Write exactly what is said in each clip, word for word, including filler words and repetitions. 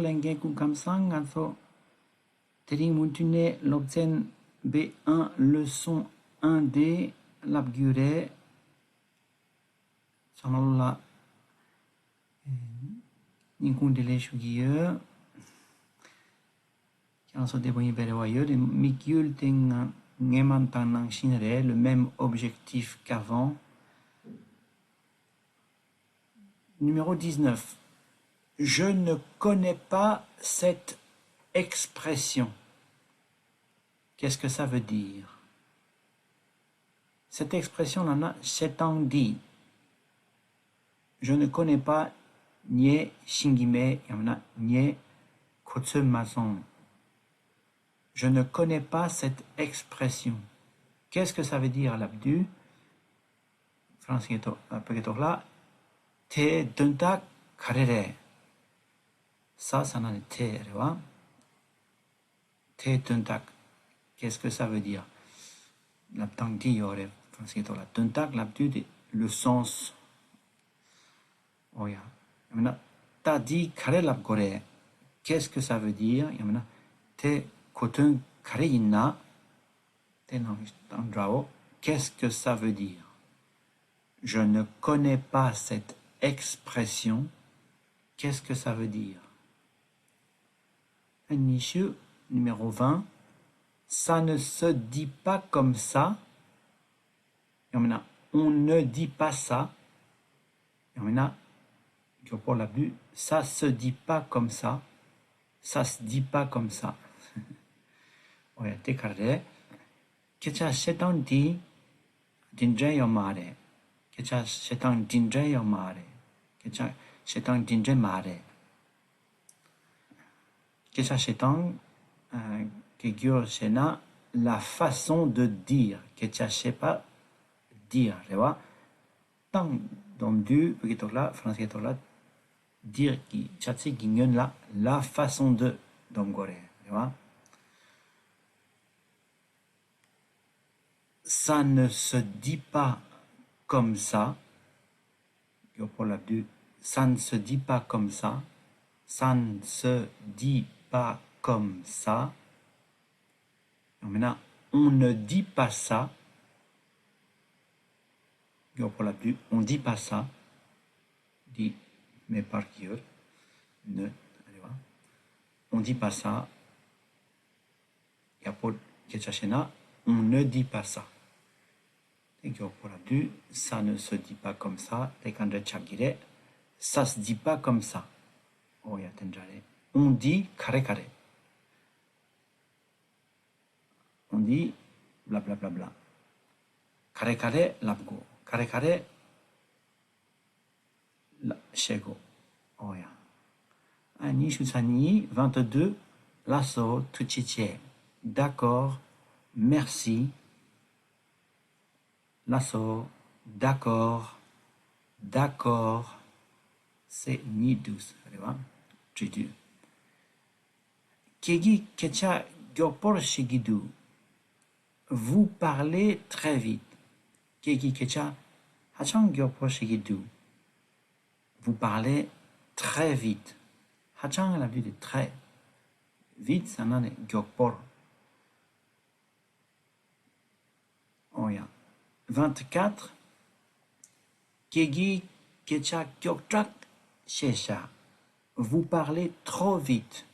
ལྷན་རྒྱས་སྐུ་ཁམས་བཟང་། ང་ཚོ་དེ་རིང་མུ་མཐུད་ནས་སློབ་ཚན་B un leçon un D བསླབ་རྒྱུ་རེད། ཚང་མ་ལ་སྙིང་ཁུང་བདེ་ལེགས་ཞུ་གི་ཡོད། ཁྱེད་རང་ཚོ་བདེ་པོ་ཡིན་པའི་རེ་བ་ཡོད། དམིགས་ཡུལ་དེ་ང་སྔོན་མ་དང་ནང་བཞིན་རེད། Le même objectif qu'avant. Numéro dix-neuf. Je ne connais pas cette expression. Qu'est-ce que ça veut dire? Cette expression ལབ་ན་བཤད་སྟངས་འདི། Je ne connais pas. ངས་ཤེས་ཀྱི་མེད། ཡང་ན་ངས་གོ་ཚོད་མ་སོང་། Je ne connais pas cette expression. Qu'est-ce que ça veut dire ལབ་དུས། ཧྥ་རན་སིའི་ཐོག་ཨ། བོད་སྐད་ཐོག་ལ། དེ་དོན་དག་ག་རེ་རེད། ས་ས་ན་ནི་དེ་རེད་བ། དེ་དོན་དག Qu'est-ce que ça veut dire? ལབ་སྟངས་འདི་ཡོད་རེད། ཧྥ་རན་སིའི་ཐོག་ལ་དོན་དག་ལབ་དུས་དེ་le sens. ཨོ་ཡ། ཡང་མིན་ན་ད་འདི་ག་རེ་ལབ་དགོས་རེད། Qu'est-ce que ça veut dire? ཡང་མིན་ན་དེ་གོ་དོན་ག་རེ་ཡིན་ན། དེ་ནང་དང་འདྲ་བོ། Qu'est-ce que ça veut dire? Je ne connais pas cette expression. Qu'est-ce que ça veut dire? ཉི་ཤུ། Numéro vingt. Ça ne se dit pas comme ça. ཡང་མིན་ན། On ne dit pas ça. ཡང་མིན་ན། མགྱོགས་པོ་ལབ་དུས། Ça se dit pas comme ça. Ça se dit pas comme ça. ཨོ་ཡ། དེ་ག་རེ་རེད། སྐད་ཆ་བཤད་སྟངས་འདི་འདི་འདྲ་ཡོད་མ་རེད། སྐད་ཆ་བཤད་སྟངས་འདི་འདྲ་ཡོད་མ་རེད། སྐད་ཆ་བཤད་སྟངས་འདི་འདྲ་མ་རེད། སྐད་ཆ་བཤད་སྟངས། ཨ། སྐད་སྒྱུར་བྱས་ན། la façon de dire. སྐད་ཆ་བཤད་པ། dire རེད་བ། སྟངས་སྡོམ་དུས་བོད་སྐད་ཐོག་ལ། ཧྥ་རན་སིའི་ཐོག་ལ། dire གི་བྱ་ཚིག་གི་སྔོན་ལ་la façon de སྡོམ་དགོས་རེད། རེད་བ། Ça ne se dit pas comme ça. མགྱོགས་པོ་ལབ་དུས། Ça ne se dit pas comme ça. Ça ne se dit pas comme ça. ཡང་མིན་ན། On ne dit pas ça. མགྱོགས་པོ་ལབ་དུས། On dit pas ça. འདི་མེ་འབར་གྱི་ཡོད། ne རེད་བ། On dit pas ça. ཡག་པོ་སྐད་ཆ་བཤད་ན། On ne dit pas ça. དེ་མགྱོགས་པོ་ལབ་དུས། Ça ne se dit pas comme ça. དེ་ག་འདྲ་ཆགས་ཀྱི་རེད། Ça se dit pas comme ça. ཨོ་ཡ། དེ་འདྲ་རེད། On dit ག་རེ་ག་རེ། On dit bla bla bla bla. ག་རེ་ག་རེ་ལབ་དགོས། ག་རེ་ག་རེ་ལ་བཤད་དགོས། ཨོ་ཡ། ཨ། ཉི་ཤུ་རྩ་གཉིས། vingt-deux. ལགས་སོ། ཐུགས་རྗེ་ཆེ། D'accord. Merci. ལགས་སོ། D'accord. D'accord. C'est ni douce རེད་བ། བྲིས་དུས། ཁྱེད་ཀྱིས་སྐད་ཆ་མགྱོགས་པོར་བཤད་ཀྱི་འདུག Vous parlez très vite. ཁྱེད་ཀྱིས་སྐད་ཆ་ཧ་ཅང་མགྱོགས་པོར་བཤད་ཀྱི་འདུག Vous parlez très vite. ཧ་ཅང་ལབ་དུས་དེ་très vite ཟེར་ན་ནི་མགྱོགས་པོར། ཨོ་ཡ། vingt-quatre. ཁྱེད་ཀྱིས་སྐད་ཆ་མགྱོགས་དྲགས་བཤད་ཤག Vous parlez trop vite.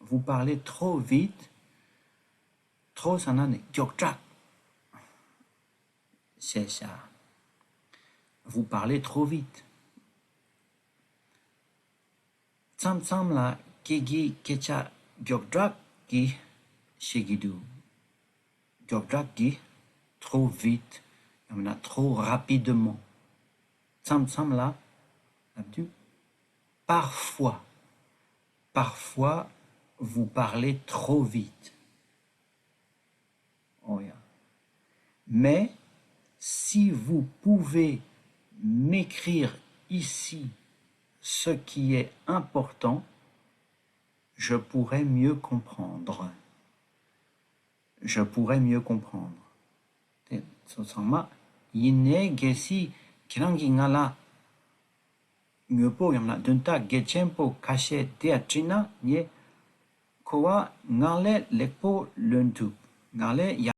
Vous parlez trop vite. Trop ཟེར་ན་ནི་མགྱོགས་དྲགས་བཤད་ཤག Vous parlez trop vite. མཚམས་མཚམས་ལ་ཁྱེད་ཀྱིས་སྐད་ཆ་མགྱོགས་དྲགས་ཀྱིས་བཤད་ཀྱི་འདུག་མགྱོགས་དྲགས་ཀྱིས། Trop vite. ཡང་མིན་ན། Trop rapidement. མཚམས་མཚམས་ལ་ལབ་དུས། Parfois. Parfois, vous parlez trop vite. ཨོ་ཡ། Mais si vous pouvez m'écrire ici ce qui est important, je pourrais mieux comprendre. Je pourrais mieux comprendre. དེ་ཚོ་ཚང་མ། ཡིན་ནའི་གལ་སྲིད་ཁྱེད་རང་གིས་ང་ལ་ དངོས་པོ་ཡང་ན་དོན་དག་གལ་ཆེན་པོ་ཁ་ཤས་དེ་ཡ་བྲིས་ན་ངས་ཁོ་བ་ངག་ལས་ལེགས་པོ་ལོན་ཐུབ། ངག་ལས་ཡག